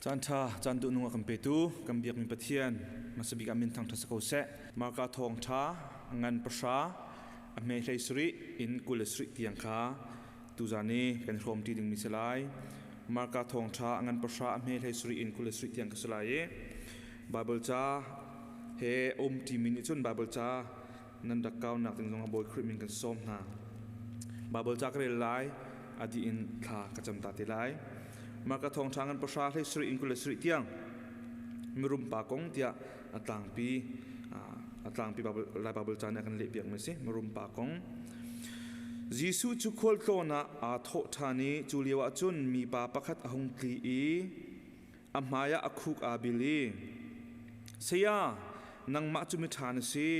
Caan ṭha, caan duhnung a kan petu, kan biakmi Pathian, hmasabik ah min thangṭhat si ko seh. Marka thawngṭha ngan pahra, a hme hlei sarih in 27 tiang kha tuzan i kan i hrawmṭi dingmi si lai. Marka thawngṭha a ngan pahra, a hme hlei sarih in 27 tiang ka si lai i Baibal ca he um ṭimi nih cun Baibal ca nan rak kaunak ding zongah Bawi Khrih min kan sawm hna. Baibal ca ka rel lai, a dih in thla ka cam ta te lai. Marka thawngṭha ngan pahra hlei sarih in 27 tiang mirum pa kong tiah a tlangpi a tlangpi Lai Baibal ca nih a kan lehpiak mi si mirum pa kong. Jesuh cu khualtlawn ah aa thawh ṭhan i cu lio ah cun mipa pakhat a hung tli i a hmai ah a khuk aa bil i Saya nangmah cu miṭha na si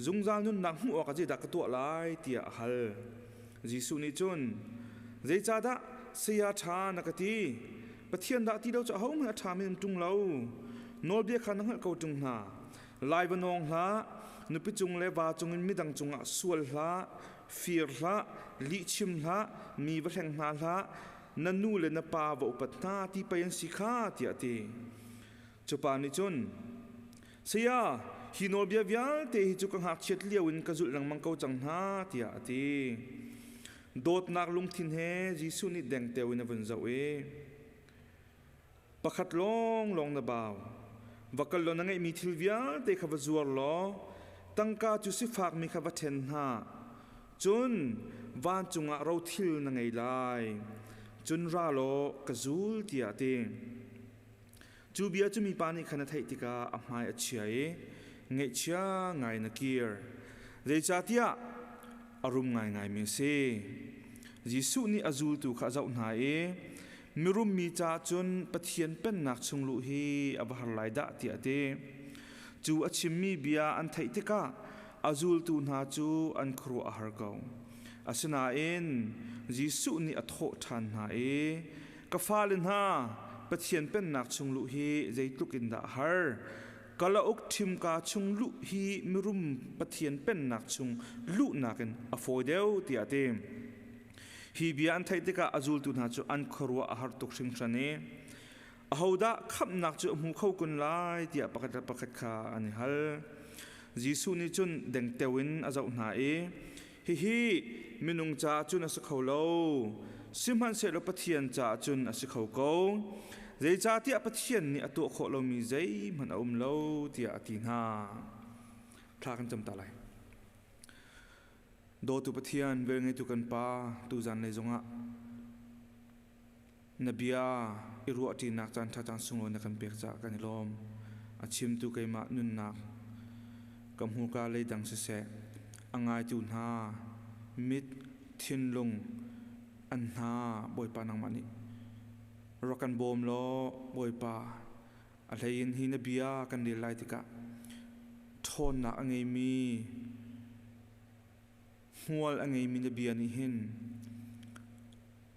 zungzal nunnak hmuh awkah zeidah ka tuah lai tiah a hal Jesuh nih cun zeicahdah saya ṭha na ka ti Pathian dah ti lo cu ahohmanh a ṭhami an ṭung lo nawlbia kha na hngalh ko ṭung hna lai va nawng hlah nupi cung le va cungin midang cungah sual hlah fir hlah lihchim hlah mi va hleng hna hlah na nu le na pa va upat hna ti pei an si kha tiah a ti. Cu pa nih cun, Saya, hi nawlbia vialte hi cu ka ngakchiat lio in ka zulh lengmang ko cang hna tiah a ti. Dawtnak lungthin he Jesuh nih dengteo in a vun zoh i, Pakhat lawnglawng na bau. Va kal law na ngeihmi thil vialte kha va zuar law tangka cu sifakmi kha va ṭhen hna. Cun vancung ah rothil na ngei lai. Cun ra law ka zul tiah a ti. Cu bia cu mipa nih khan a theih tikah a hmai a chia i ngaihchia ngai in a kir. Zeicahtiah a rum ngaingaimi a si. Jesuh nih a zultu kha a zoh hna i mirum mi caah cun Pathian pennak chung luh hi a va har lai dah tiah a ti. Cu a chimmi bia an theih tikah a zultu hna cu an khuaruah a har ko. Asinain Jesuh nih a thawh ṭhan hna i ka fale hna Pathian pennak chung luh hi zeitluk in dah a har. Kalauk ṭhimka chung luh hi mirum Pathian pennak chung luhnak in a fawi deuh tiah a ti. Hi bia an theih tikah a zultu hna cu an khuaruah a har tuk hringhran i ahodah khamhnak cu a hmu kho kun lai tiah pakhat le pakhat kha an i hal. Jesuh nih cun dengteo in a zoh hna i hihi minung caah cun a si kho lo, sihmanhsehlaw Pathian caah cun a si kho ko. Zeicahtiah Pathian nih a tuah khawh lomi zeihmanh a um lo tiah a ti hna. Thla kan cam ta lai. Dawtu Pathian, velngeitu kan Pa, tuzan lei zongah na bia i ruahṭinak caanṭha caan sunglawi na kan pek caah kan i lawm. A chimtu keimah nunnak ka hmurka leidang siseh, a ngaitu hna mit, thinlung, an hna Bawipa nangmah nih rak kan bawm law Bawipa A hleiin hi na bia kan rel lai tikah ṭhawnnak a ngeimi hmual a ngeimi na bia nih hin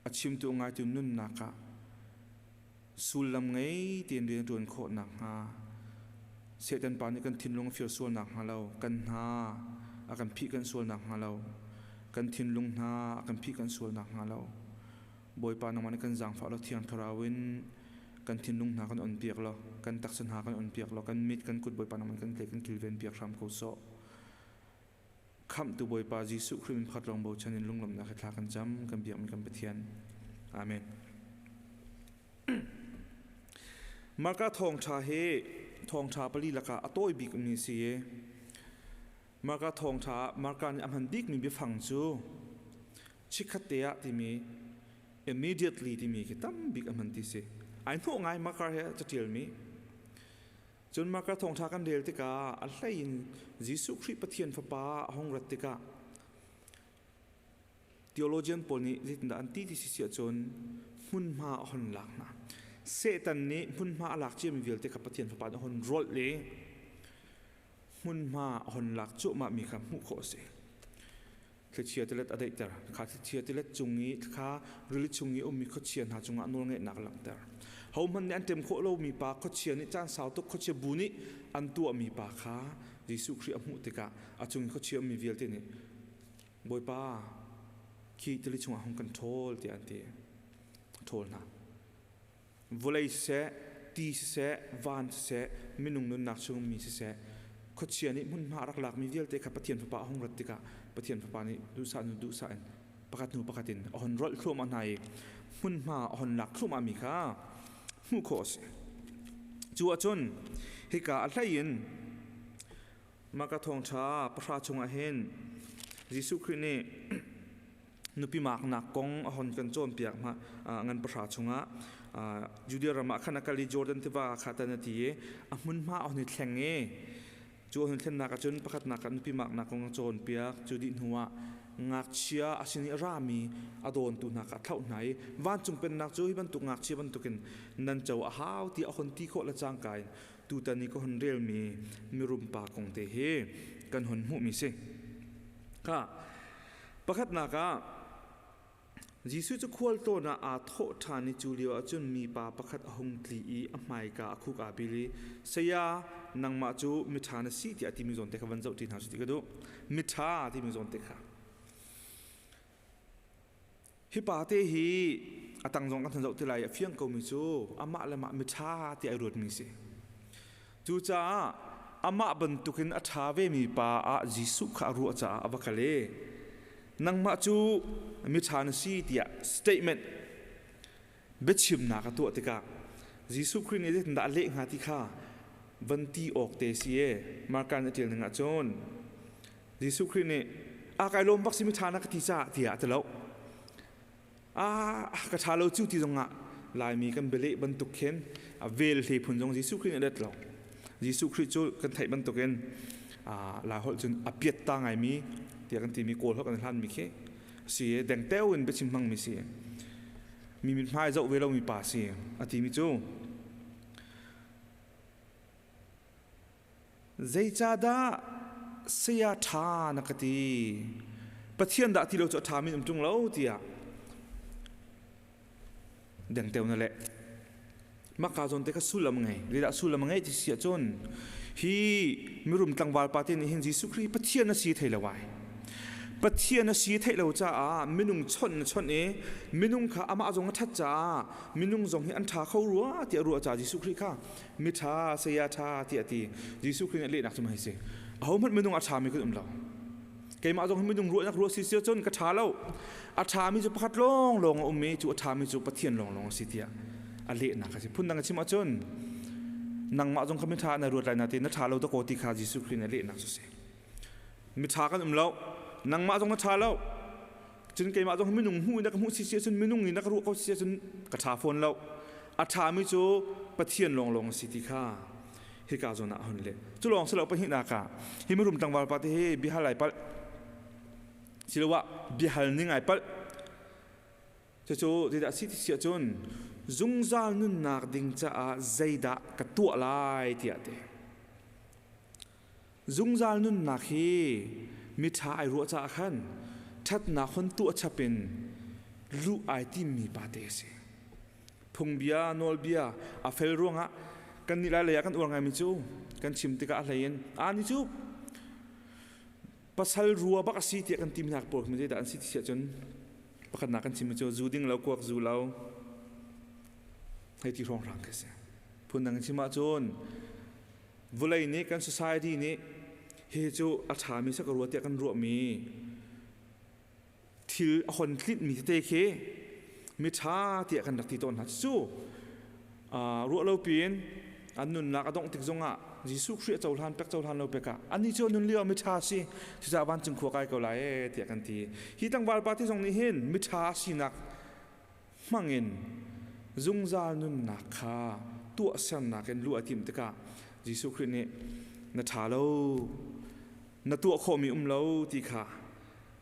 a chimtu a ngaitu nunnak ah sullam ngei tein rian a ṭuan khawh nakhnga Satan pa nih kan thinlung a fir sual nakhnga lo kan hna a kan phih kan sual nakhnga lo kan thinlung hna a kan phih kan sual nakhnga lo Bawipa nangmah nih kan zaangfah law Thiang Thlarau in kan thinlung hna kan on piak law kan taksa hna kan on piak law kan mit kan kut Bawipa nangmah kan tlei kan kilven piak hram ko sawh. Khamhtu Bawipa Jesuh Khrih min pakhat lawng bochan in lunglawmhnak he thla kan cam kan biakmi kan Pathian. Amen. Marka thawngṭha hi thawngṭha pali lakah a tawi bik mi si i Marka thawngṭha ah Marka nih a hman bikmi biafang cu chikkhat te ah timi immediately timi khi tam bik a hman ti si. Ai hnawh ngai Marka he caṭialmi. Cun Marka thawngṭha kan rel tikah a hlei in Jesuh Khrih Pathian Fapa a hung rat tikah theologian pawl nih zeitindah an ti ti si ahcun hmunhma a hon lak hna. Satan nih hmunhma a lak ciami vialte kha Pathian Fapa nih a hon rolh i hmunhma a hon lak cuahmahmi kha hmuh khawh a si. Thlichia tilet a daihter. Kha thlichia tilet cung i kha rili chung i ummi khuachia hna cungah nawlngeihnak a langhter. Hohmanh nih an ṭem khawh lomi pa khuachia nih caan sau tuk khuachia bu nih an tuahmi pa kha Jesuh Khrih a hmuh tikah a cung i khuachia ummi vialte nih Bawipa khi tili chungah hung kan ṭhawl tiah an ti. A ṭhawl hna. Vawlei siseh, ti siseh, van siseh, minung nunnak chung mi siseh, khuachia nih hmunhma a rak lakmi vialte kha Pathian Fapa a hung rat tikah Pathian Fapa nih duhsah hnu duhsah in pakhat hnu pakhat in a hon rolh thluahmah hna i hmunhma a hon lak thluahmah mi kha hmuh khawh a si. Cu ahcun hika a hlei in Maka thawngṭha pahra chungah hin Jesuh Khrih nih nupi maknak kong a hon kan cawnpiak ma ngan pahra chungah Judea ram ah khan a kal i Jordan tiva kha tan a ti i a hmunhma a hon i thleng i cu a hun thlennak ahcun pakhatnak ah nupi maknak kong a cawnpiak. Cu dih hnuah ngakchia a sin i a rami a dawntu hna kha a thlauh hna i vancung pennak cu hi bantuk ngakchia bantukin nan co a hau tiah a hon ti khawh le cangka in tutan i ka hon relmi mirum pa kong te hi kan hon hmuhmi si. Kha pakhatnak ah Jesuh cu khualtlawn ah aa thawh ṭhan i cu lio ah cun mipa pakhat a hung tli i a hmaika a khuk aa bil i, Saya, nangmah cu miṭha na si tiah a timi zawn te kha van zoh ṭi hna usih ti ka duh. Miṭha timi zawn te kha. Hi pa te hi a tang zong kan zoh ti lai a fiang komi cu amah le mah miṭha ti ai ruatmi si. Cucaah amah bantukin a ṭha vemi pa ah Jesuh kha a ruah caah a va kal i nangmah cu miṭha na si tiah statement biachimnak a tuah tikah Jesuh Khrih nih zeitindah a leh hnga ti kha van ti awk te si e Marka nih a ṭial ning ahcun Jesuh Khrih nih a kai lawm bak si miṭha na ka ti caah tiah a ti lo. Ah ka ṭha lo cu ti zongah Laimi kan bialeh bantuk khin a vel hle phun zong Jesuh Khrih nih a let lo. Jesuh Khrih cu kan theih bantukin Lai holh cun a piat ta ngaimi tiah kan timi Kawl holh kan hlanmi khi si dengteo in biachim hmangmi si. Mi mithmai zoh ve lomi pa si a timi cu Zeicahdah saya ṭha na ka ti? Pathian dah ti lo cu a ṭhami um ṭung lo tiah dengteo na leh. Maka zawn te kha sullam ngei. Zeidah sullam a ngei ti si ahcun hi mirum tlangval pa te nih hin Jesuh Khrih Pathian a si thei lo ai. Pathian a si theih lo caah minung chawnh na chawnh i minung kha amah zong a ṭhat caah minung zong hi an ṭha kho rua tiah ruah caah Jesuh Khrih kha miṭha saya ṭha tiah a ti. Jesuh Khrih nih lehnak cu hei si. Ahohmanh minung a ṭhami kan um lo. Keimah zong hi minung ruahnak ruah si si cun ka ṭha lo. A ṭhami cu pakhat lawnglawng a um i cu a ṭhami cu Pathian lawnglawng a si tiah a lehnak a si. Phundang a chim ahcun nangmah zong kha miṭha na ruat lai na ti na ṭha lo dakaw ti kha Jesuh Khrih nih a lehnak cu si. Miṭha kan um lo. Nangmah zong na ṭha lo. Cun keimah zong minung hmuh in na ka hmuh si si ahcun minung in na ka ruah ko si ahcun ka ṭha fawn lo. A ṭhami cu Pathian lawnglawng a si ti kha hika zawn ah a hun leh. Cu lawng si lo pahnihnak ah hi mirum tlangval pa te hi biahal ai palh. Siloah biahal ning ai palh. Cucu zeidah a si ti si ahcun zungzal nunnak ding caah zeidah ka tuah lai tiah ti. Zungzal nunnak hi miṭha ai ruah caah khan ṭhatnak hon tuah chap in luh ai timmi pate a si. Phungbia, nawlbia a fel ruangah kannih lai lei ah kan uar ngaimi cu kan chim tikah a hlei in ani cu pasal rua bak a si tiah kan timi hna pawl khi zeidah an si ti si ahcun pakhatnak kan chimmi cu zu ding lo kuak zu lo hei ti hrawnghrang khi a si. Phundang in chim ahcun Vawlei nih kan society nih hi cu a ṭhami si ka rua tiah kan ruahmi thil a hon tlinhmi tete khi miṭha tiah kan rak ti tawn hna. Cucu ruah lo piin an nunnak a dongh tik zongah Jesuh Khrih a cohlan pek cohlan lo pek ah anih cu a nun lio miṭha si cucaah vancung khua kai ko lai ee tiah kan ti. Hi tlangval pa te zong nih hin miṭha sinak hmangin zungzal nunnak kha tuahsernak in luh a timh tikah Jesuh Khrih nih na ṭha lo, na tuah khawhmi um lo ti kha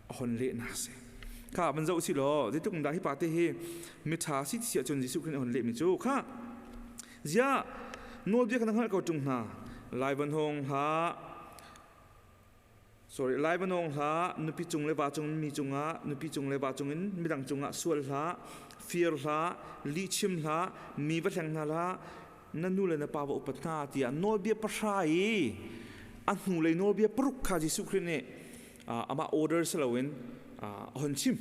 a hon lehnak a si. Kha van zoh si law zeitluk dah hi pa te hi miṭha si ti si ahcun Jesuh Khrih nih a hon lehmi cu kha ziah nawlbia kha na hngalh ko ṭung hna lai van hawng hlah Sorry, lai va nawng hlah, nupi cung le va cung mi cungah, nupi cung le va cungin midang cungah sual hlah, fir hlah, lihchim hlah, mi va hleng hna hlah, na nu le na pa va upat hna tiah nawlbia pahra i a hnulei nawlbia paruk kha Jesuh Khrih nih amah order si loin a hon chim.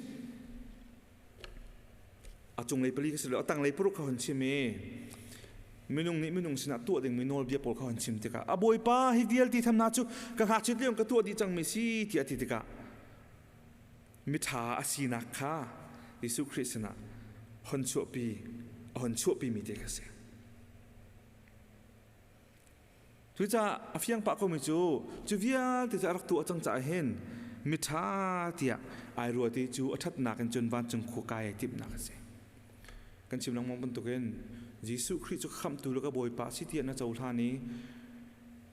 A cunglei pali ka si lo, a tanglei paruk kha hun chim i minung nih minung sinah tuah dingmi nawlbia pawl kha hun chim tikah a bawipa hi vialte tham hna cu ka ngakchiat lio ka tuah dih cangmi si tiah a ti tikah miṭha a sinak kha Jesuh Khrih sinah hon chuahpi a hon chuahpimi te kha si. Cucaah a fiang pah komi cu cu vialte cu a rak tuah cang caah hin miṭha tiah ai ruat i cu a ṭhatnak in cun vancung khua kai ai timhnak a si. Kan chim lengmang bantukin Jesuh Khrih cu khamhtu le ka Bawipa a si tiah na cohlan i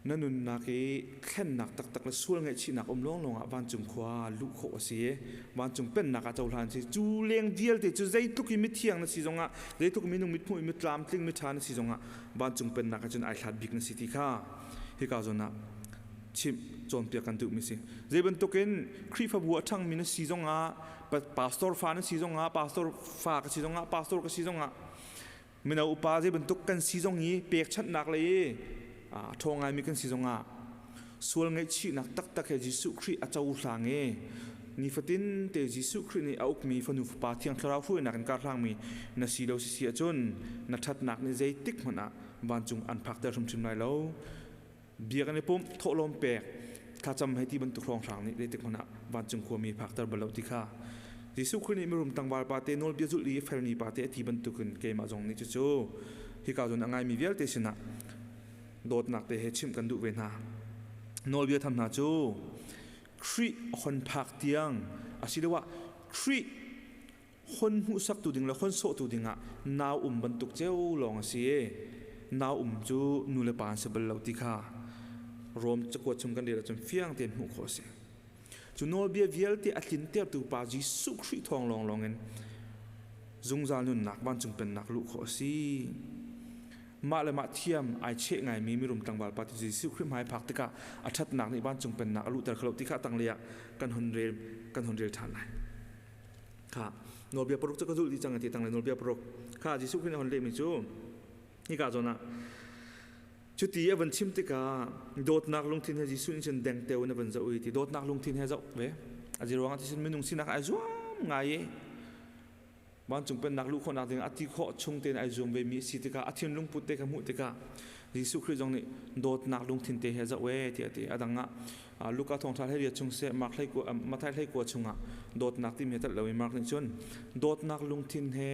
na nunnak i thlennak taktak le sual ngaihchihnak um lawnglawng ah vancung khua luh khawh a si i vancung pennak ah cohlan si. Cu leng vialte cu zeitluk i mithiang na si zongah zeitluk minung mithmuh i mitlamtling miṭha na si zongah vancung pennak ah cun ai hlat bik na si ti kha hika zawn ah chimh cawnpiak kan duhmi si. Zei bantukin Khrihfabu a ṭhangmi na si zongah pastor fa na si zongah pastor fa ka si zongah pastor ka si zongah mino upa zei bantuk kan si zong i pekchanhnak lei i ṭhawng ngaimi kan si zongah sual ngaihchihnak taktak he Jesuh Khrih a cohlang i nifatin te Jesuh Khrih nih a ukmi fanu fapa Thiang Thlarau hruainak in karhlangmi na si lo si si ahcun na ṭhatnak nih zeitik hmanh ah vancung an phakter hrimhrim lai lo. Biakinn i pumh thawhlawm pek thlacam hei ti bantuk hrawnghrang nih zeitik hmanh ah vancung khuami phakter bal lo ti kha Jesuh Khrih nih mirum tlangval pa te nawlbia zulh i felmi pa te a ti bantukin keimah zong nih cucu hika zawn a ngaimi vialte sinah dawtnak te he chimh kan duh ve hna. Nawlbia tham hna cu Khrih hon phak tiang asiloah Khrih hon hmuhsaktu ding le hon sawhtu dingah nau um bantuk ceu lawng a si i nau um cu nu le pa an si bal lo ti kha Rom cakuat chung kan rel ahcun fiang tein hmuh khawh a si. Cu nawlbia vialte a tlintertu pa Jesuh Khrih thawng lawnglawng in zungzal nunnak vancung pennak luh khawh a si. Mah le mah thiam ai cheh ngaimi mirum tlangval pa Jesuh Khrih hmai phak tikah a ṭhatnak nih vancung pennak a luhter kho lo ti kha tanglei ah kan hun rel kan hun rel ṭhan lai. Kha nawlbia paruk cu ka zulh dih cang ti tanglei nawlbia paruk kha Jesuh Khrih nih a hun lehmi cu hika zawn ah cuti a van chim tikah dawtnak lungthin he Jesuh nih cun dengteo in a van zoh i ti dawtnak lungthin he zoh ve a ruangah ti minung sinak ai zuam ngai i vancung pennak luh khawhnak ding a ti khawh chung tein ai zuam ve mi a si tikah a thinlung put te kha hmuh tikah Jesuh Khrih zong nih dawtnak lungthin te he zoh e tiah a ti a dang ah Luka thawngṭha hlei riat chung seh Mark hlei kua Matthai hlei kua chungah dawtnak timi he telh lo i Mark nih cun dawtnak lungthin he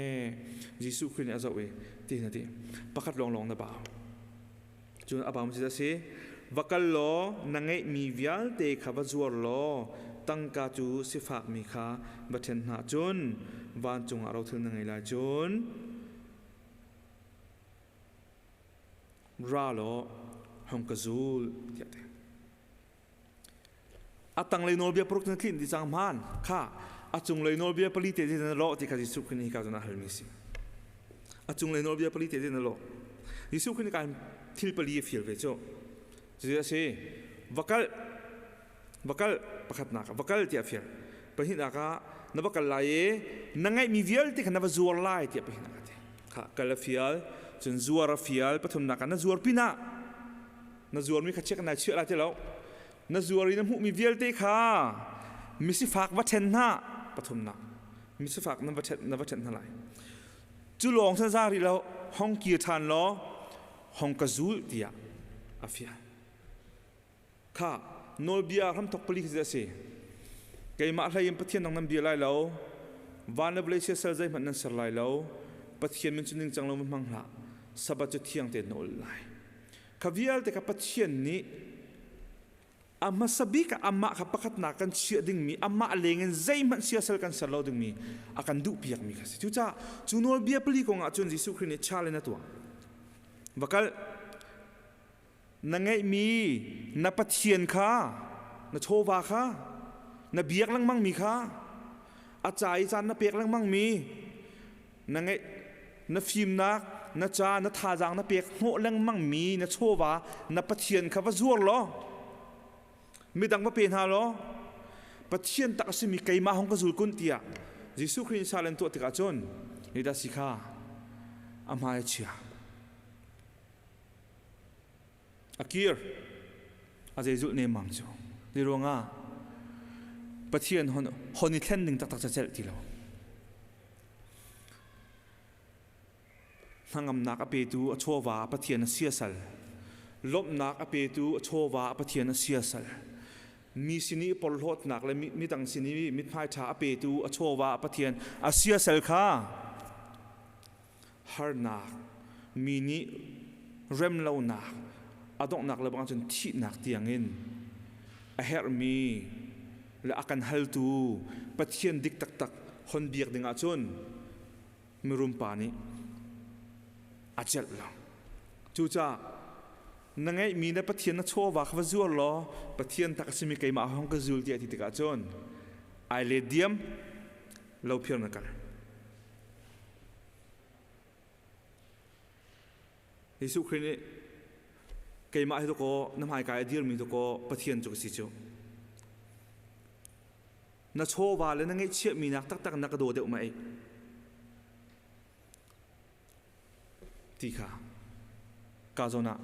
Jesuh Khrih nih a zoh i ti hin a ti pakhat lawnglawng na bau cun a bau mi si va kal law na ngeihmi vialte kha va zuar law tangka cu sifakmi kha va ṭhen hna cun vancung ah rothil na ngei lai cun ra law hong ka zul tiah ti. A tanglei nawlbia paruk na tlinh ti cang hmaan kha a cunglei nawlbia pali te na lawh ti kha Jesuh Khrih nih hika cun a halmi si. A cunglei nawlbia pali te na lawh. Jesuh Khrih nih kai thil pali a fial ve cu. Cuti a si. Va kal va kal pakhatnak ah va kal tiah a fial. Pahnihnak ah na va kal lai i na ngeihmi vialte kha na va zuar lai tiah pahnihnak a ti. Kha kal a fial, cun zuar a fial, pathumnak ah na zuar pinah na zuarmi kha chiak nai chiah lai ti lo. Na zuar i na hmuhmi vialte kha misifak va ṭhen hna pathumnak misifak na va ṭhen na va ṭhen hna lai. Cu lawng san za rih lo hong kir ṭhan law hong ka zul tiah a fial. Kha nawlbia hramthok pali khi a si. Keimah hlei in Pathian dang nan bia lai lo. Van le vawlei siasal zeihmanh nan ser lai lo. Pathian min cu ningcang lo hmang hlah. Sabbath cu thiang tein na ul lai. Kha vialte kha Pathian nih a hmasa bik ah amah kha pakhatnak kan chiah dingmi amah leng in zeihmanh siasal kan ser lo dingmi a kan duhpiakmi kha si. Cucaah cu nawlbia pali kong ah cun Jesuh Khrih nih challenge a tuah. Va kal na ngeihmi na Pathian kha na chawva kha na biak lengmangmi kha a ca i caan na pek lengmangmi na ngeih na fimnak na ca na thazaang na pek hnawh lengmangmi na chawva na Pathian kha va zuar law midang va pe hna law Pathian tak a simi keimah hong ka zul kun tiah Jesuh Khrih sal in tuah tikah cun dah si kha a hmai a chia A kir. A zeizulh nemmam cu. Ti ruangah Pathian hon i thlen ding taktak ca celh ti lo. Hnangamnak a petu a chawva Pathian a siasal. Lawmhnak a petu a chawva Pathian a siasal. Mi sin i porhlawtnak le midang sin i mithmai ṭha a petu a chawva Pathian a siasal kha harnak, mi nih remlonak, a donghnak le bang cun thihnak tiangin a herhmi le a kan haltu Pathian dik taktak hon biak ding ahcun mirum pa nih a celh lo. Cucaah na ngeihmi na Pathian na chawva kha va zuar law Pathian tak a simi keimah hong ka zul tiah ti tikah cun ai le diam lo phir na kal. Jesuh Khrih nih keimah hi dakaw na hmaika i a dirmi dakaw Pathian cu ka si cu. Na chawva le na ngeihchiahmi nak taktak na ka daw deuh ma ei ti kha ka zawn ah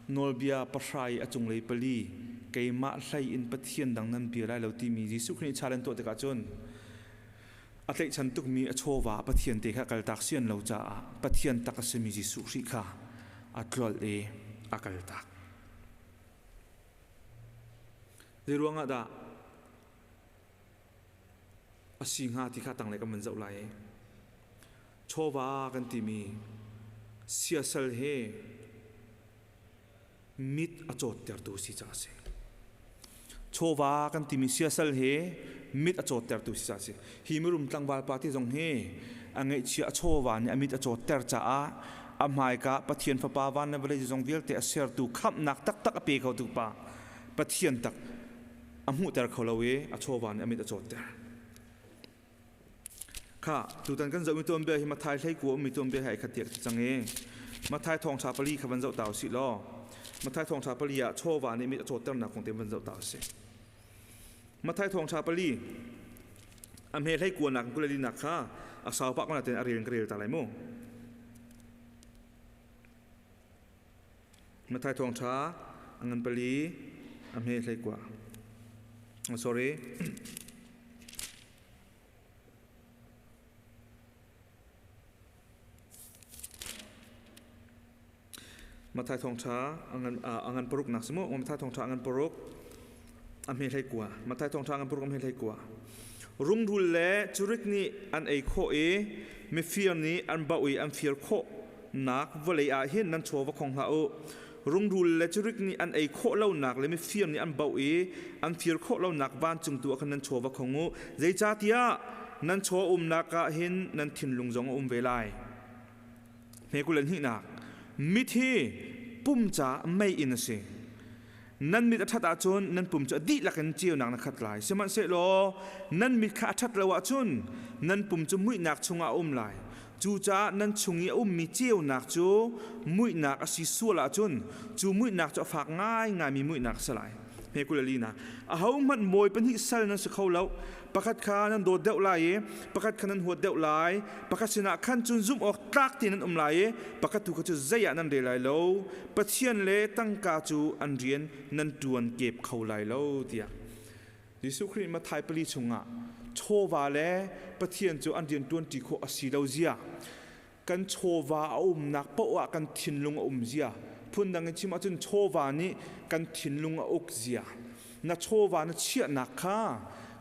nawlbia pahra i a cunglei pali keimah hlei in Pathian dang nan bia lai lo timi Jesuh Khrih nih challenge tuah tikah cun a tlaihchan tukmi a chawva Pathian te kha kaltak sian lo caah Pathian tak a simi Jesuh Khrih kha a tlolh i a kaltak. Zei ruangah dah a si hnga ti kha tanglei kan van zoh lai i chawva kan timi siasal he mit a cawttertu si caah a si. Chawva kan timi siasal he mit a cawttertu si caah a si. Hi mirum tlangval pa ti zong hi a ngeihchia a chawva nih a mit a cawtter caah a hmaika Pathian Fapa van le vawlei zong vialte a sertu khamhnak taktak a pe khotu pa Pathian tak a hmuhter kho lo i a chawva nih a mit a cawtter. Kha tutan kan zohmi tuanbia hi Mathai hlei ku ummi tuanbia he ai khat tiah ka ti cang i Mathai thawngṭha pali kha van zoh ta usih law Mathai thawngṭha pali ah chawva nih mit a cawtternak kong te van zoh ta usih. Mathai thawngṭha pali a hme hlei kuanak kulalinak kha a sau pah ko nain a rel in ka rel ta lai mu. Mathai thawngṭha a ngan pali a hme hlei kua. Oh, sorry. Mathai thawngṭha a ngan paruk nak si mu. Mathai thawngṭha a ngan paruk a hme hlei kua. Mathai thawngṭha a ngan paruk a hme hlei kua. Rungrul le curik nih an ei khawh i mifir nih an bauh i an fir khawh nak vawlei ah hin nan chaw va khong hlah u. Rungrul le curik nih an ei khawh lonak le mifir nih an bauh i an fir khawh lonak vancung tu ah khan nan chaw va khong u. Zeicahtiah nan chaw umnak ah hin nan thinlung zong a um ve lai. Hme kul le hnihnak mit hi pum ca mei in a si. Nan mit a ṭhat ahcun nan pum cu a dihlak in ceunak na khat lai. Sihmanhsehlaw nan mit kha a ṭhat lo ahcun nan pum cu muihnak chungah a um lai. Cucaah nan chung i a ummi ceunak cu muihnak a si sual ahcun cu muihnak cu a fak ngaingaimi muihnak a si lai. Hme 22 na. Ahohmanh mawi pahnih sal nan si kho lo. Pakhat kha nan dawt deuh lai i pakhat kha nan huat deuh lai. Pakhat sinah khan cun zumh awk tlak tein nan um lai i pakhat tu kha cu zei ah nan rel lai lo. Pathian le tangka cu an rian nan ṭuan kep kho lai lo tiah Jesuh Khrih Matthai pali chungah chawva le Pathian cu an rian ṭuanṭi khawh a si lo zia kan chawva a umnak paoh ah kan thinlung a um zia phundang in chim ahcun chawva nih kan thinlung a uk zia na chawva na chiahnak kha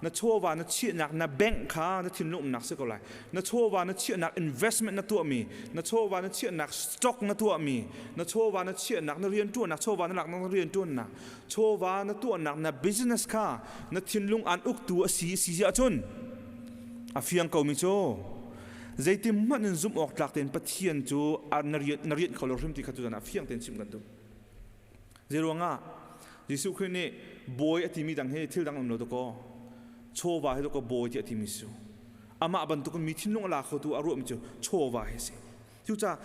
na chawva na chiahnak na bank kha na thinlung umnak si ko lai na chawva na chiahnak investment na tuahmi na chawva na chiahnak stock na tuahmi na chawva na chiahnak na riantuannak chawva na laknak na riantuannak chawva na tuahnak na business kha na thinlung an uktu a si si ahcun a fiang ko mi cu zeitin hmanh in zumh awk tlak tein Pathian cu na rian kho lo hrim ti kha tu ah fiang tein chim kan duh. Zeiruangah Jesuh Khrih nih bawi a timi dang hi thil dang um lo dakaw chawva hi dakaw bawi tiah a timi su amah bantukin mi thinlung a la khotu a ruahmi cu chawva hi si. Cucaah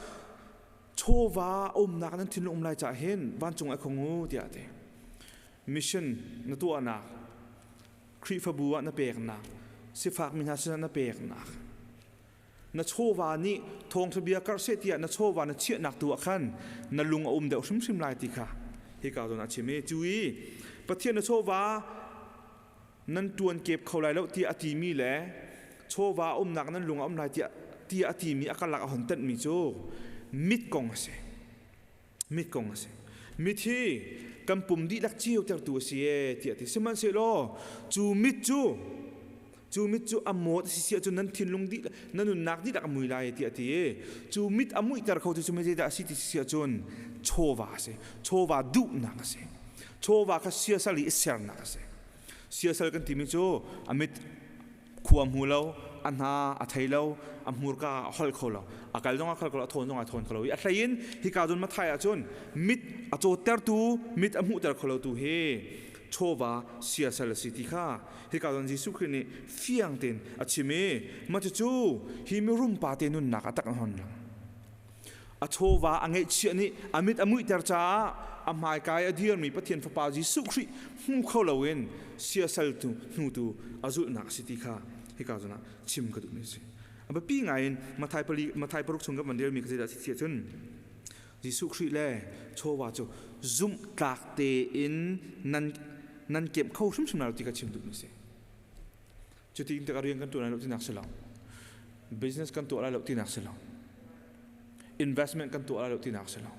chawva umnak nan thinlung um lai caah hin vancung ai khong u tiah a ti. Mission na tuahnak Khrihfabu ah na peknak, sifakmi hna sinah na peknak, na chawva nih thawngṭha bia karh seh tiah na chawva na chiahnak tu ah khan na lung a um deuh hrimhrim lai ti kha hika zawn ah chim i cu i Pathian na chawva nan ṭuan kep kho lai lo tiah a timi le chawva umnak nan lung a um lai tiah tiah a timi a karlak a hon tenhmi cu Mit kong a si. Mit kong a si. Mit hi kan pum dihlak cio tertu a si e tiah ti. Sihmanhsehlaw cu mit cu cu mit cu a mawt a si si ahcun nan thinlung dih na nunnak dihlak a mui lai tiah ti i cu mit a muihter kho tu cu zeidah a si ti si ahcun chawva a si. Chawva duhnak a si. Chawva kha siasal i i sernak a si. Siasal kan timi cu a mit khua hmu lo, a hna a thei lo, a hmurka a holh kho lo, a kal zong a kal kho lo, a thawn zong a thawn kho lo i a hlei in hika zawn Mathai ahcun mit a cawttertu, mit a hmuhter kho lotu hi chawva siasal a si ti kha hika zawn Jesuh Khrih nih fiang tein a chim i mah cucu hi mirum pa te nunnak a tak an hon lang. A chawva a ngeihchiah nih a mit a muihter caah a hmaikai a dirmi Pathian Fapa Jesuh Khrih hmu kho loin siasal tu hnu tu a zulhnak a si ti kha hika zawn ah chim ka duhmi a si. A biapi ngaiin Mathai pali Mathai paruk chung kan van relmi kha zeidah a si ti ahcun Jesuh Khrih le chawva cu zumhtlak tein nan nan kemh kho hrimhrim lai lo ti kha chim duhmi a si. Cuti in rian kan tuah lai lo tinak si lo. Business kan tuah lai lo tinak si lo. Investment kan tuah lai lo tinak si lo.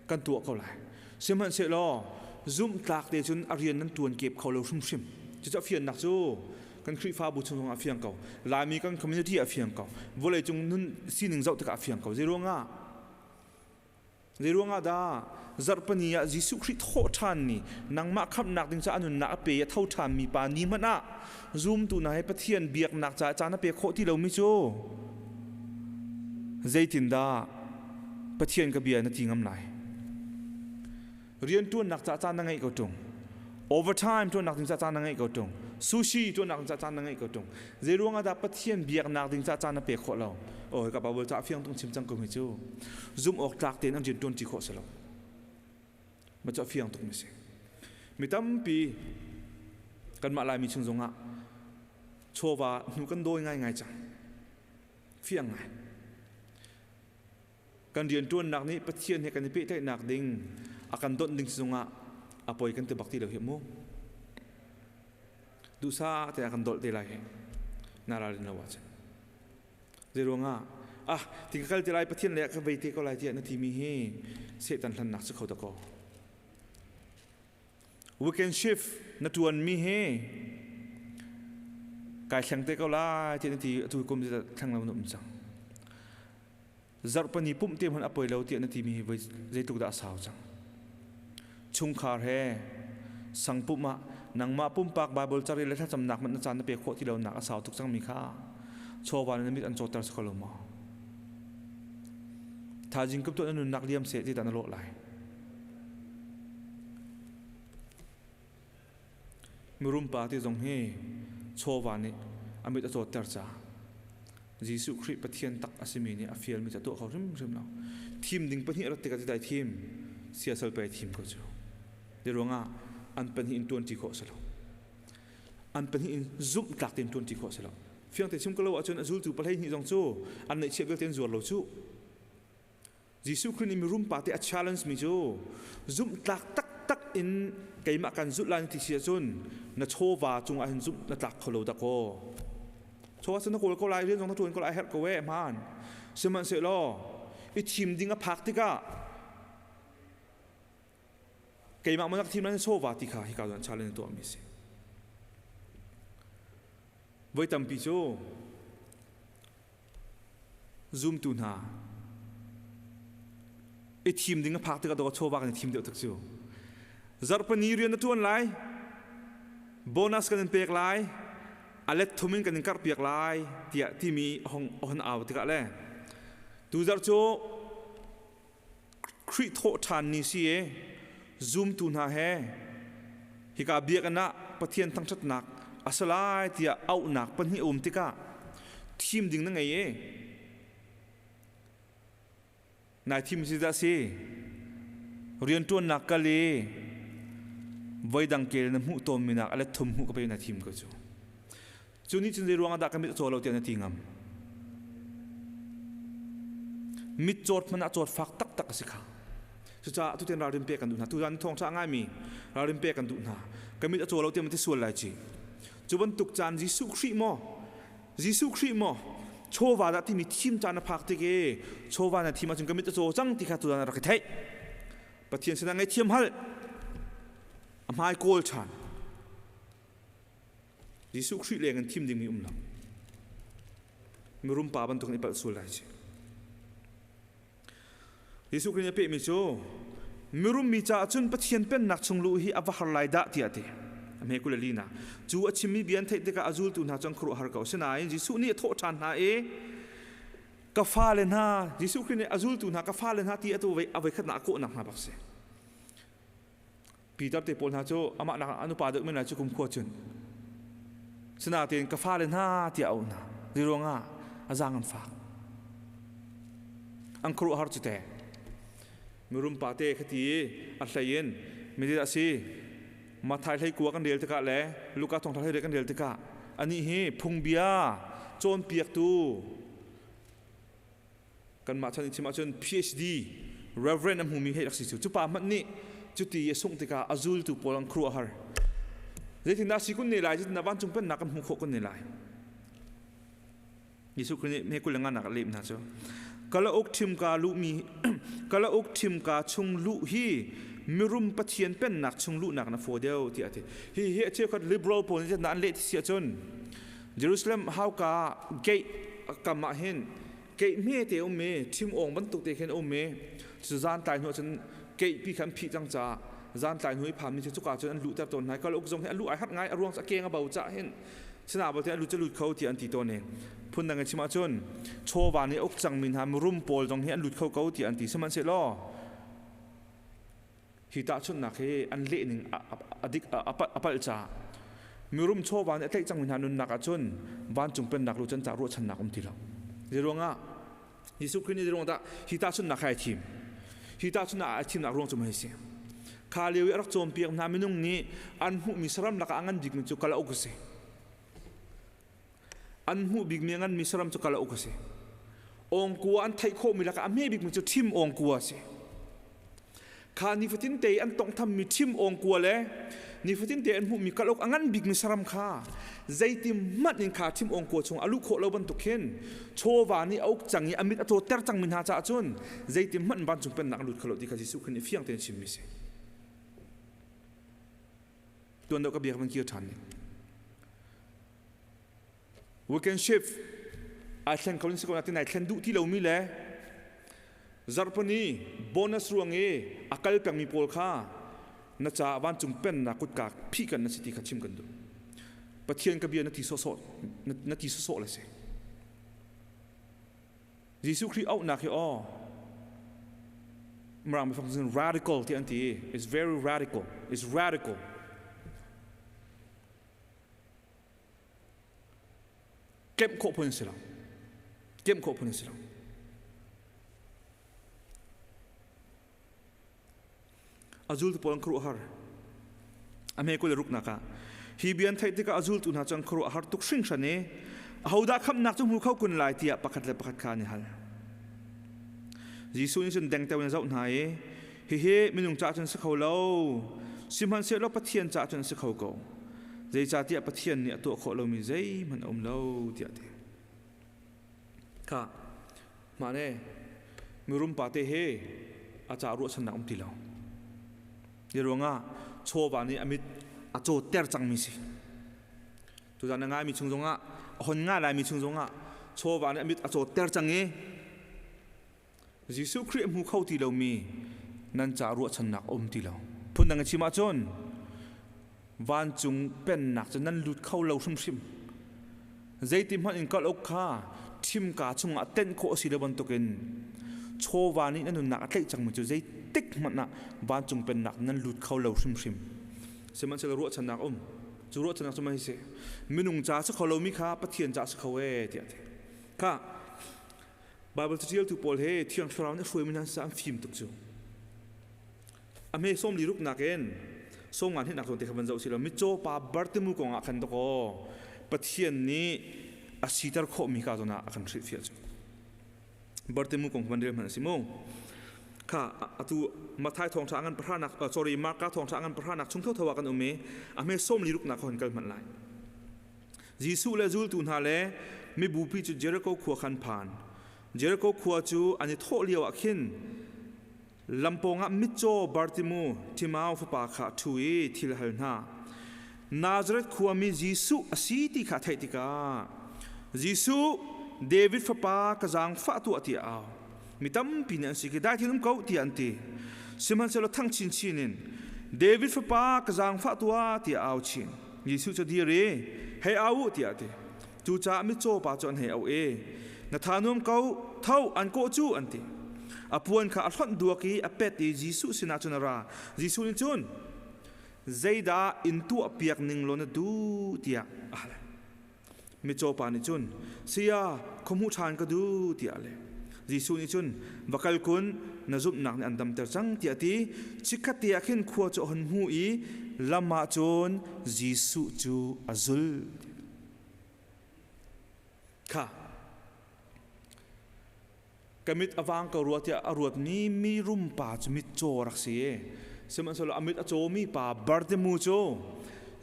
Kan tuah ko lai. Sihmanhsehlaw zumhtlak te cun a rian nan tuan kep kho lo hrimhrim. Cucu a fiannak cu kan Khrihfabu chung zong ah a fiang ko. Laimi kan community ah a fiang ko. Vawleicung nun sining zoh tikah a fiang ko. Zeiruangah? Zeiruangah dah zarhpini ah Jesuh Khrih thawh ṭhan ni nangmah khamhnak ding caah a nunnak a pe i a tho ṭhanmi pa ni hmanh ah zumtu hna he Pathian biaknak caah caan a pe khawh ti lomi cu zeitindah Pathian ka bia na ti ngam lai? Rianṭuannak caah caan na ngeih ko ṭung. Overtime ṭuannak ding caah caan na ngeih ko ṭung. Sushi ṭuannak ding caah caan na ngeih ko ṭung. Zeiruangah dah Pathian biaknak ding caah caan na pek khawh lo? Oh, hika Bible ca fiang tung chim cang ko hi cu. Zumh awk tlak tein an rian ṭuan ṭi khawh si lo. Ma cu a fiang tuk mi si. Mi tampi kanmah Laimi chung zongah chawva hnu kan dawi ngaingai cang. Fiang ngai. Kan rianṭuannak nih Pathian he kan i pehtlaihnak ding a kan donh ding zongah a poi kan ti bak ti lo hi mu. Duhsah te a kan dolh te lai hi. Na ralrin lo ahcun. Zeiruangah ah ti ka kal te lai Pathian le ka vei te ko lai tiah na timi hi Satan hlannak si kho ta ko. Weekend shift na ṭuanmi hi kai thleng te ko lai tiah na ti atu kum thleng lo na um cang. Zarhpini pumh te hmanh a poi lo tiah na timi hi voi zeitluk dah a sau cang. Chungkhar he sang pumh ah nangmah pumpak Bible carel le thlacamnak hmanh na caan na pek khawh ti lonak a sau tuk cangmi kha chawva na mit an cawtter si ko lo maw? Thaizing kup tuah na nunnak liam seh ti dah na lawh lai. Mirum pa ti zong hi chawva nih a mit a cawtter caah Jesuh Khrih Pathian tak a simi nih a fialmi cu a tuah kho hrimhrim lo. Thim ding pahnih rat tikah dai thim, siasal pe thim ko cu. Ti ruangah an pahnih in ṭuanṭi khawh si lo. An pahnih in zumh tlak tein ṭuanṭi khawh si lo. Fiang te chim ko lo ahcun a zultu pahlei hnih zong cu an neihchiah vialte an zuar lo cu. Jesuh Khrih nih mirum pa te a challenge mi cu zumhtlak taktak in keimah kan zulh lai na ti si ahcun na chawva cungah hin zumh na tlak kho lo dah kaw. Chawva cu na kawl ko lai rian zong na ṭuan ko lai a herh ko ee hmaan. Sihmanhsehlaw i thim ding a phak tikah keimah maw nak thim lai na chawva ti kha hika zawn challenge tuahmi a si. Voi tampi cu Zumtu hna i thim ding a phak tikah dawh chawva kan i thim deuh tuk cu. Zarhpini rian na ṭuan lai, bonus kan in pek lai, a let thum in kan in karhpiak lai tiah timi hong hon au tikah le tuzarh cu Khrih thawh ṭhan ni si i zumtu hna he hika biakinn ah Pathian thangṭhatnak a si lai tiah auhnak pahnih a um tikah thim ding na ngei i nai thim si dah si rianṭuannak kal i voidang kel na hmuh tawnmi nak a let thum hmuh ka pe na thim ko cu. Cu nih cun zei ruangah dah ka mit a caw lo tiah na ti ngam? Mit cawt hmanh ah cawt fak taktak a si kha. Cucaah tutan ralrin pek kan duh hna. Tuzan thawngṭha a ngaimi ralrin pek kan duh hna. Ka mit a caw lo tiah ma ti sual lai ci. Cu bantuk caan Jesuh Khrih maw? Jesuh Khrih maw? Chawva dah timi thim caan na phak tik i chawva na thim ahcun ka mit a caw cang ti kha tutan rak i theih. Pathian sinah ngaihthiam hal. A hmai kawl ṭhan. Jesuh Khrih leng in thim dingmi um lo. Mirum pa bantuk in i palh sual lai ci. Jesuh Khrih nih a pehmi cu mirum mi caah cun Pathian pennak chung luh hi a va har lai dah tiah a ti. A hme 22 na. Cu a chimmi bia an theih tikah a zultu hna cu an khuaruahhar ko. Asinain Jesuh nih a thawh ṭhan hna i ka fale hna Jesuh Khrih nih a zultu hna ka fale hna ti a voi khatnak a kawhnak hna bak si. Peter te pawl hna cu amah nak an upa deuh men lai cu kumkhua cun. Sinain ka fale hna tiah a auh hna. Zeiruangah a zaang an fak. An khuaruahhar cu te. Mirum pa te khati a hlei in mi a si Mathai hlei kua kan rel tikah le Luka thawngtha hlei kan rel tikah anih hi phungbia cawnpiaktu kanmah chan in chim ahcun PhD Reverend a hmumi hei rak si cu cu pa hmanh nih cuti a sungh tikah a zultu pawl an khuaruahhar zeitindah si kun ne lai zeitindah vancung pennak kan hmuh khawh kun ne lai Jesuh Khrih nih me 25 nak a leh hna cu kalauk ṭhimka luhmi kalauk ṭhimka chung luh hi mirum Pathian pennak chung luhnak na faw deuh tiah a ti hi hi a cheukhat liberal pawl nih an leh ti si ahcun Jerusalem hauka gate kam ah hin gate hme te um i ṭhim awng bantuk te khin um i cu zan tlai hnu cun gate pi kha an phih cang caah zan tlai hnu i phanmi cu cuka cun an luhter tawn hna kalauk zong hi a luh ai harh ngai a ruang cu a keng a bo cah hin sina balte a lut cu lut kho tiah an ti tawn i phundang in chim ahcun chawva nih a uk cangmi hna mirum pawl zong hi an lut kho ko tiah an ti sihmanhsehlaw hi tahchunhnak hi an leh ning a dik a palh caah mirum chawva nih a tlaih cangmi hna nunnak ahcun vancung pennak lu can ca ruahchannak um ti lo zeiruangah Jesuh Khrih nih zeiruang dah hi tahchunhnak hi ai thim hi tahchunhnak ai thimnak ruang cu mei si kha lio i a rak cawnpiak hna minung nih an hmuhmi saram lakah a ngan bikmi cu kalauk a si an hmuh bikmi a nganmi saram cu kalauk a si awngkua an theih khawhmi lakah a hme bikmi cu ṭhim awngkua a si Kha nifatin te an tonghthammi ṭhim awngkua le nifatin te an hmuhmi kalauk a ngan bikmi saram kha zeiti hmanh in kha ṭhim awngkua chung a luh khawh lo bantuk khin chawva nih a uk cang i a mit a cawtter cangmi hna caah cun zeiti hmanh vancung pennak a lut kho lo ti kha Jesuh Khrih nih fiang tein chimmi si. Tuan deuh ka bia kan kir ṭhan ni. We can shift ai thleng kho in si ko natin ai thlen duh ti lomi le zarhpani bonus ruang i a kal pengmi pawl kha na caah vancung pennak kutka phih kan na si ti kha chim kan duh. Pathian ka bia na ti sawhsawh na ti sawhsawh le si. Jesuh Khrih auhnak hi aw Mirang biafang cun radical ti an ti. It's very radical. It's radical. Kemh khawh phun si lo. Kemh khawh phun si lo. A zultu pawl an khuaruahhar. A hme 26 nak ah hi bia an theih tikah a zultu hna cu an khuaruah a har tuk hringhran i ahodah khamhnak cu hmu kho kun lai tiah pakhat le pakhat kha an i hal. Jesuh nih cun dengteo in a zoh hna i hihi minung caah cun si kho lo sihmanhsehlaw Pathian caah cun si kho ko. Zeicahtiah Pathian nih a tuah khawh lomi zeihmanh a um lo tiah a ti. Kha mah ne mirum pa te he a ca ruahchannak um ti lo. Hi ruangah chawva nih a mit a cawtter cangmi si. Tuzan a ngaimi chung zongah a hon nga laimi chung zongah chawva nih a mit a cawtter cang i Jesuh Khrih a hmu kho ti lomi nan ca ruahchannak a um ti lo. Phundang in chim ahcun vancung pennak cu nan lut kho lo hrimhrim. Zeiti hmanh in kal awk kha ṭhimka chungah tenh khawh a si lo bantukin chawva nih na nunnak a tlaih cangmi cu zeitik hmanh ah vancung pennak nan lut kho lo hrimhrim. Sihmanhsehlaw ruahchannak a um. Cu ruahchannak cu mah hi si. Minung ca a si kho lomi kha Pathian ca a si kho ee tiah a ti. Kha Baibal caṭialtu pawl he Thiang Thlarau nih a hruaimi hna an fim tuk cu. A hme 46 nakin 52 nak zawn te kha van zoh si law mitcaw pa Bartimu kong ah khan dakaw Pathian nih a siter khawhmi ka zawn ah a kan hrilhfiah cu. Bartimu kong van rel hmanh a si mu. Kha atu Mathai thawngṭha ngan pahranak sorry Marka thawngṭha ngan pahranak chung thotho ah kan um i a hme 36 nak kha kal hmanh lai. Jesuh le zultu hna le mibupi cu Jericho khua khan phan. Jericho khua cu an i thawh lio ah khin lam pawngah mitcaw Bartimu Timau fapa kha a ṭhu i thil a hal hna. Nazareth khuami Jesuh a si ti kha a theih tikah Jesuh, David fapa ka zaangfah tuah tiah a au. Mi tampi nih an si khi dai thil um ko tiah an ti. Sihmanhsehlaw thang chinchin in David fapa ka zaangfah tuah tiah a au chin. Jesuh cu dir i hei au u tiah a ti. Cucaah mitcaw pa cu an hei auh i na tha nuam ko, tho an kawh cu an ti. A puan kha a hlonh duak i a pet i Jesuh sinah cun a ra. Jesuh nih cun zeidah in tuahpiak ning law na duh tiah a hal. Mitcaw pa nih cun saya khuahmuh ṭhan ka duh tiah a leh. Jesuh nih cun va kal kun na zumhnak nih an damter cang tiah a ti. Chikkhat te ah khin khua cu a hun hmu i lam ah cun Jesuh cu a zul. Kha ka mit a vang ko rua tiah a ruatmi mi rum pa cu mitcaw rak si. Sihmanhsehlaw a mit a cawmi pa Bartimu cu